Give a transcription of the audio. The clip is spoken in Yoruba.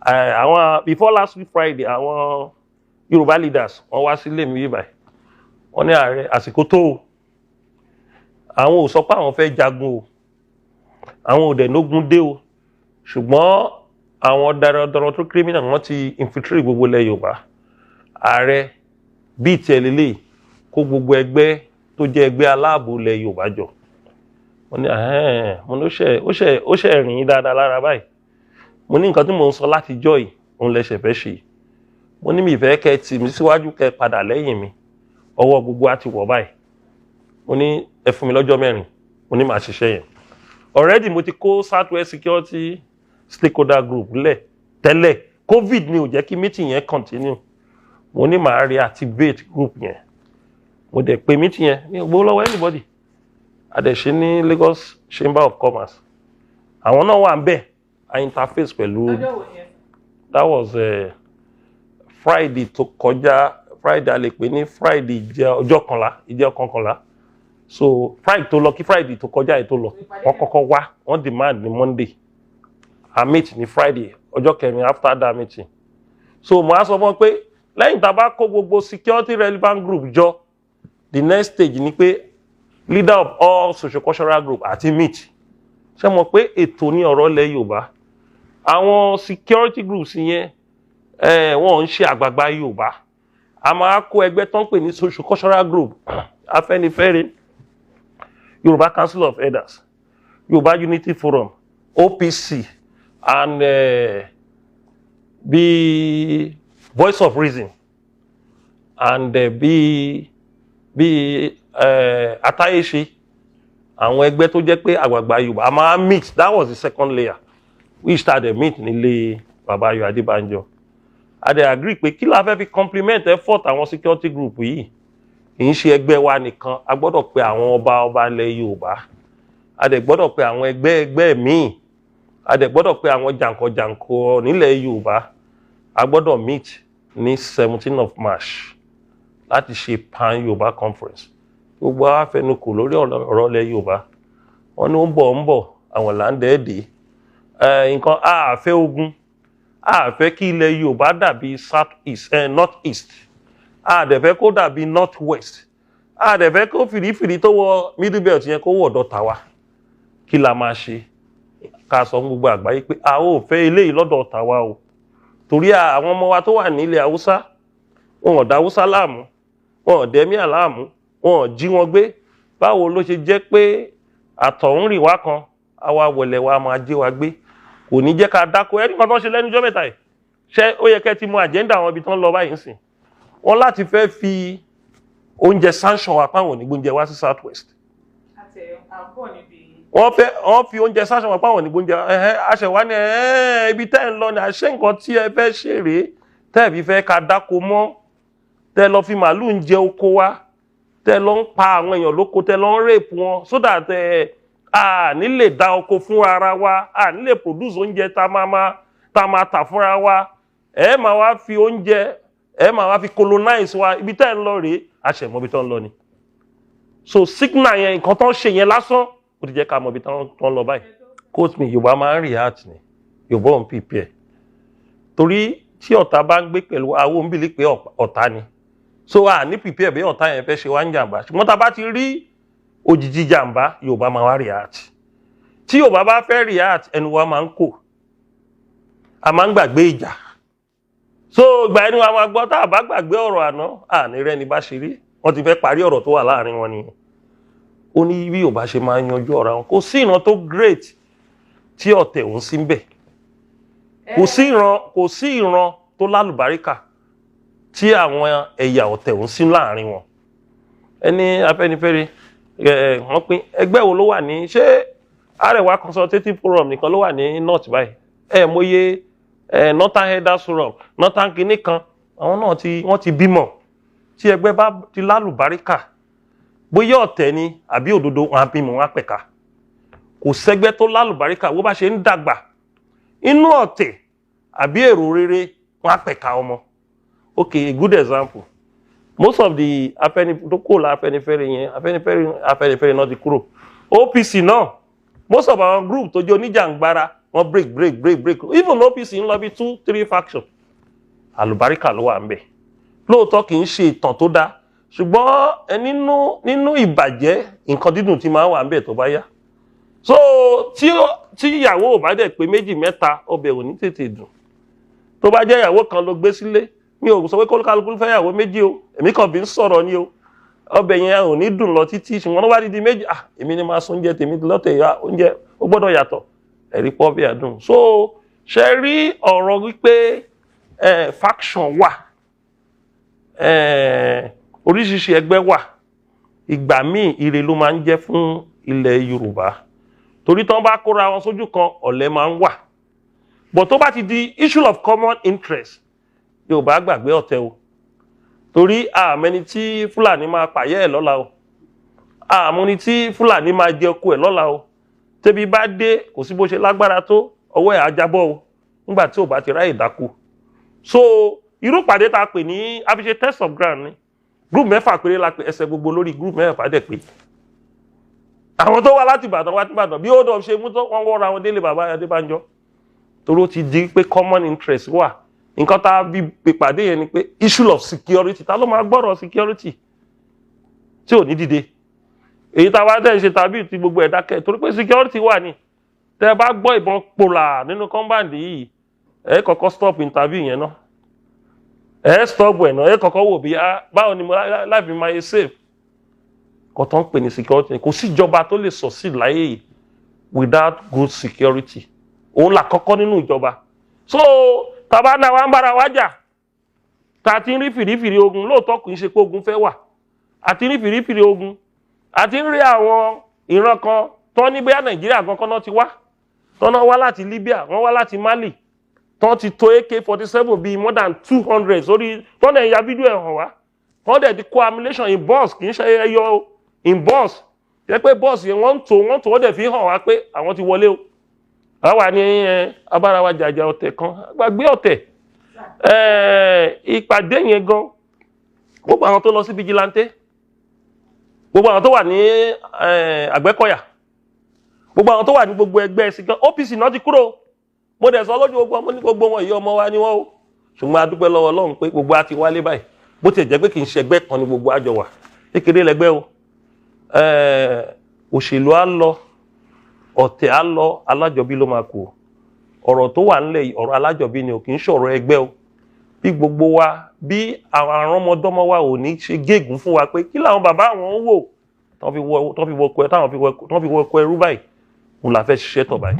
Àwọn before last week Friday, àwọn Yorùbá leaders, wọ́n wá sílé mi báyìí. Wọ́n ní, "Ààrẹ, àsìkò tó o." Àwọn ò sọ pé àwọn fẹ́ jagun o, àwọn ò dẹ̀ nógun dé o, ṣùgbọ́n àwọn darandaran tó criminal, wọ́n ti infiltrate gbogbo ilẹ̀ Yorùbá. Ààrẹ, bíi tiẹ̀ lélẹ̀, kó gbogbo ẹgbẹ́ tó jẹ́ ẹgbẹ́ aláàbò ilẹ̀ Yorùbá jọ. Mo ní mo ní ó ṣe rìn yín dáadáa lára báyìí. Mo ní nǹkan tí mò ń sọ láti jọ́ yìí, òun lẹ ṣẹ̀ fẹ́ ṣe. Mo ní mi ìfẹ́ kẹ́ tì mí síwájú, kẹ́ padà lẹ́yìn mi. Ọwọ́ gbogbo á ti wọ̀ báyìí. Mo ní ẹ fún mi lọ́jọ́ 4. Mo ní màá ṣiṣẹ́ yẹn. Already mo ti kó South West Security Stakeholder Group lẹ̀ tẹ́lẹ̀. COVID ni ò jẹ́ kí meeting yẹn continue. Mo ní màá reactivate group yẹn. Mo dẹ̀ pe meeting yẹn ní gbowó lọ́wọ́ anybody. A dẹ̀ ṣe ní Lagos Chamber of Commerce. Àwọn náà wà ń bẹ̀. A interface pẹ̀lú. Lọ́jọ́ wo ni ẹ? That was Friday tó kọjá. Friday, a lè pè ní Friday jẹ́ ọjọ́ kọkànlá, ìjẹ́ 11. So Friday tó lọ, kí Friday tó kọjá yìí tó lọ, wọ́n kọ́kọ́ wá, wọ́n demand ní Monday. A meet ní Friday ọjọ́ 4 after that meeting. So mo á sọ fún wọn pé lẹ́yìn tá a bá kó gbogbo security relevant group jọ, the next stage ni pé leader of all socio-cultural group àti meet. Ṣé mo pé ètò ní ọ̀rọ̀ ilẹ̀ Yorùbá? Àwọn security groups yẹn, wọ́n ń ṣe àgbààgbà Yorùbá. A máa kó ẹgbẹ́ tó ń pè ní socio-cultural group: Afẹ́nifẹ́re, Yorùbá Council of Elders, Yorùbá Unity Forum, OPC and bí Voice of Reason and bí Atáyéṣe, àwọn ẹgbẹ́ tó jẹ́ pé àgbààgbà Yorùbá. A máa meet. That was the second layer. We started meet nílé bàbá Ayọ̀ Adébánjọ. A dẹ̀ agree pé kí la fẹ́ fi complement effort àwọn security group yìí? Kì í ṣe ẹgbẹ́ wa nìkan. A gbọ́dọ̀ pe àwọn ọba ọba ilẹ̀ Yorùbá, a dẹ̀ gbọ́dọ̀ pe àwọn ẹgbẹ́ ẹgbẹ́ míì, a dẹ̀ gbọ́dọ̀ pe àwọn jàǹkànjàǹkàn nílẹ̀ Yorùbá. A gbọ́dọ̀ meet ní 17 of March láti ṣe Pan Yorùbá Conference. Gbogbo wa fẹnukò lórí ọ̀rọ̀ ilẹ̀ Yorùbá. Wọ́n ní ó ń bọ̀, ń bọ̀, àwọn là ń dẹ́ẹ̀dẹ́ nǹkan. A fẹ́ ogun, a fẹ́ kí ilẹ̀ Yorùbá dàbí south east, north east. A dẹ̀ fẹ́ kó dàbí north west. A dẹ̀ fẹ́ kó fìrífìrí tó wọ Middle Belt yẹn kó wọ̀ ọ̀dọ̀ tàwa. Kí la máa ṣe? Ká sọ fún gbogbo àgbáyé pé a ò fẹ́ eléyìí lọ́dọ̀ tàwa o, torí àwọn ọmọ wa tó wà nílẹ̀ Haúsá, wọn ò dá Haúsá láàmú, wọn ò dẹ́míà láàmú, wọn ò jí wọn gbé. Báwo ló ṣe jẹ́ pé àtọ̀húnrìnwá kan àwa wọ̀lẹ̀ wa máa jí wa gbé, kò ní jẹ́ ká dáko? Ẹni kan tó ń ṣe lẹ́nu ọjọ́ mẹ́ta yìí, ṣé ó yẹ kẹ́ ti mú agenda àwọn ibi tó ń lọ báyìí ń sìn? Wọ́n láti fẹ́ fi oúnjẹ sanction wa, páwọn ò ní gbóúnjẹ wá sí South West. Àti àbọ̀ níbi. Wọ́n fẹ́, wọ́n fi oúnjẹ sanction wa páwọn ò ní gbóúnjẹ. Ẹ̀hẹ́, àṣẹwá ni ẹ̀hẹ́, ibi tẹ́ ń lọ ni àṣẹ. Nǹkan tí ẹ fẹ́ ṣe rèé tẹ́ ẹ fi fẹ́ ká dáko mọ́, tẹ́ lọ fi màálù ń jẹ oko wa, tẹ́ lọ ń pa àwọn èèyàn lóko, tẹ́ lọ ń rape wọn, so that ẹ a ní lè dá oko fún ara wa, a ní lè produce oúnjẹ tá máa tà fúnra wa. Ẹ máa wá fi oúnjẹ, ẹ máa wá fi colonize wa. Ibi tẹ́ ń lọ rèé. Àṣẹmọ́ ibi tó ń lọ ni. So signal yẹn, nǹkan tó ń ṣe yẹn lásán, ó ti jẹ́ ká mọ ibi tó ń lọ báyìí. Quote me, Yorùbá máa ń react ni, Yorùbá ò ń prepare, torí tí ọ̀tá bá ń gbé pẹ̀lú àwọn ń believe pé ọ̀tá ni, so a ní prepare bí ọ̀tá yẹn fẹ́ ṣe wá ń jàǹbá. Ṣùgbọ́n tá a bá ti rí òjijì jàǹbá, Yorùbá máa wá react. Tí Yorùbá bá fẹ́ react, ẹnu wa máa ń kò, a máa ń gbàgbé ìjà. So ìgbà ẹni wa máa gbọ́, tá a bá gbàgbé ọ̀rọ̀ àná, àní rẹ́ni bá ṣe rí. Wọ́n ti fẹ́ parí ọ̀rọ̀ tó wà láàrin wọn nìyẹn. Ó ní bí Yorùbá ṣe máa ń yanjú ọ̀rọ̀ àwọn. Kò sí ìran tó great tí ọ̀tẹ̀ òun sí ń bẹ̀. Kò sí ìran, kò sí ìran tó lálùbáríkà tí àwọn ẹ̀yà ọ̀tẹ̀ òun sí láàrin wọn. Ẹni Afẹ́nifẹ́re ẹ, wọ́n pín ẹgbẹ́ wo ló wà ní? Ṣé Arewa Consultative Forum nìkan ló wà ní north báyìí? Ẹ mọye ẹ, Northern Elders Forum, Northern kinní kan, àwọn náà ti, wọ́n ti bímọ. Tí ẹgbẹ́ bá ti lálùbáríkà, bóyá ọ̀tẹ̀ ni àbí òdodo, wọn á bímọ, wọn á pẹ̀ka. Kò sẹ́gbẹ́ tó lálùbáríkà, bó bá ṣe ń dàgbà inú ọ̀tẹ̀ àbí èrò rere, wọn á pẹ̀ka ọmọ. Okay, a good example, most of the Afẹ́ni tó kúrò lá Afẹ́nifẹ́re yẹn, Afẹ́nifẹ́re, Afẹ́nifẹ́re náà ti kúrò. OPC náà, most of our group tó jẹ́ oníjàngbara, wọ́n ti kúrò. Wọ́n break, break, break, break. Even OPC ń lọ bí two, three faction. Àlùbáríkà ló wà ń bẹ̀. Lóòótọ́, kì í ṣe ìtàn tó dáa, ṣùgbọ́n nínú ìbàjẹ́, nǹkan dídùn ti máa ń wà ń bẹ̀ tó bá yá. So tí ìyàwó ò bá dẹ̀ pé méjì mẹ́ta, ọbẹ̀ ò ní tètè dùn. Tó bá jẹ́ ìyàwó kan ló gbé sílé, mi ò sọ pé kólúkálukú fẹ́ ìyàwó méjì o, èmi kàn fi ń sọ̀rọ̀ ni o, ọbẹ̀ yẹn ò ní dùn lọ títí. Ṣùgbọ́n tó bá di di méjì, ah, èmi ni máa sún oúnjẹ tèmi lọ́tẹ̀ ya, oúnjẹ ó gbọ́dọ̀ yàtọ̀, ẹ̀rí pọ́ bí àdùn. So ṣe rí ọ̀rọ̀ wípé faction wà, oríṣiríṣi ẹgbẹ́ wà, ìgbà míì ire ló máa ń jẹ́ fún ilẹ̀ Yorùbá, torí tán bá kóra wọn sójú kan, ọ̀lẹ máa ń wà. But tó bá ti di issue of common interest, Yorùbá gbàgbé ọ̀tẹ̀ o, torí àmẹni tí Fúlàní máa pààyẹ́ ẹ̀ lọ́la o, àmúni tí Fúlàní máa jẹ oko ẹ̀ lọ́la o. Tẹ́bi bá dé, kò sí bó ṣe lágbára tó, ọwọ́ ẹ̀ á jábọ́ o, nígbà tí ò bá ti ráyè dáko. So irú pàdé tá a pè ní a fi ṣe test of ground ni. Group mẹ́fà péré la pè, ẹsẹ̀ gbogbo lórí group mẹ́fà dẹ̀ pé àwọn tó wá láti Ìbàdàn wá láti Ìbàdàn. Bí ó dọ̀ ṣe mú tó, wọ́n wọ́ra wọn délé bàbá Adébánjọ, torí ó ti di pé common interest wà. Nǹkan tá a bí pèpàdé yẹn ni pé issue of security. Ta ló máa gbọ́rọ̀ security tí ò ní dìde? Èyí tá a wá dẹ̀ ṣe tàbí tí gbogbo ẹ̀ dákẹ́, torí pé security wà ní. Tẹ́ ẹ bá gbọ́ ìbọn pòlà nínú compound yìí, ẹ kọ́kọ́ stop interview yẹn náà, ẹ stop ẹ̀ náà, ẹ kọ́kọ́ wò bí báwo ni life mi máa yẹ safe. Kò tó ń pè ní security, kò sí ìjọba tó lè succeed láyé yìí without good security. Òun là kọ́kọ́ nínú ìjọba. So tàbá náà wà ń bára wa jà, tá a ti ń rí fìrífìrí ogun, lóòótọ́ kì í ṣe pé ogun fẹ́ wà, a ti ń rí fìrífìrí ogun, a ti ń rí àwọn ìran kan tó ní bóyá Nàìjíríà gangan náà ti wá, tọ́nà wá láti Libya, wọ́n wá láti Mali, tọ́ ti tó AK-47 bíi more than 200 sórí, tọ́nà ẹ̀yà fídíò ẹ̀ hàn wá. Wọ́n dẹ̀ ti kó ammunition in bus, kì í ṣe ẹyọ, in bus, jẹ́ pé bus yẹn wọ́n ń tò, wọ́n dẹ̀ fi hàn wá pé àwọn ti wọlé o. Àwa ní ẹ abára wa jàjà ọ̀tẹ̀ kan, gbàgbé ọ̀tẹ̀. Ìpàdé yẹn gan, gbogbo àwọn tó lọ sí vigilante, gbogbo àwọn tó wà ní Àgbẹ̀kọ̀yà, gbogbo àwọn tó wà ní gbogbo ẹgbẹ́ ẹ̀sìn kan, OPC náà ti kúrò. Mo dẹ̀ sọ lójú gbogbo ọmọ ní gbogbo wọn yìí, ọmọ wa ni wọ́n o. Ṣùgbọ́n a dúpẹ́ lọ́wọ́ Ọlọ́run pé gbogbo a ti wálé báyìí, bó tiẹ̀ jẹ́ pé kì í ṣe ẹgbẹ́ kan ní gbogbo àjọ wà. Kékeré lẹgbẹ́ o. Òṣèlú á lọ, ọ̀tẹ̀ á lọ, alájọbí ló máa kú. Ọ̀rọ̀ tó wà nílẹ̀ yìí, ọ̀rọ̀ alájọbí ni o, kì í ṣọ̀rọ̀ ẹgbẹ́ o. Bí gbogbo wa, bí àwọn àrọ́mọdọ́mọ wa ò ní ṣe gégùn fún wa pé kí làwọn bàbá àwọn ń wò tán fi wọ ẹrú báyìí, òun là fẹ́ ṣiṣẹ́ tọ̀ báyìí.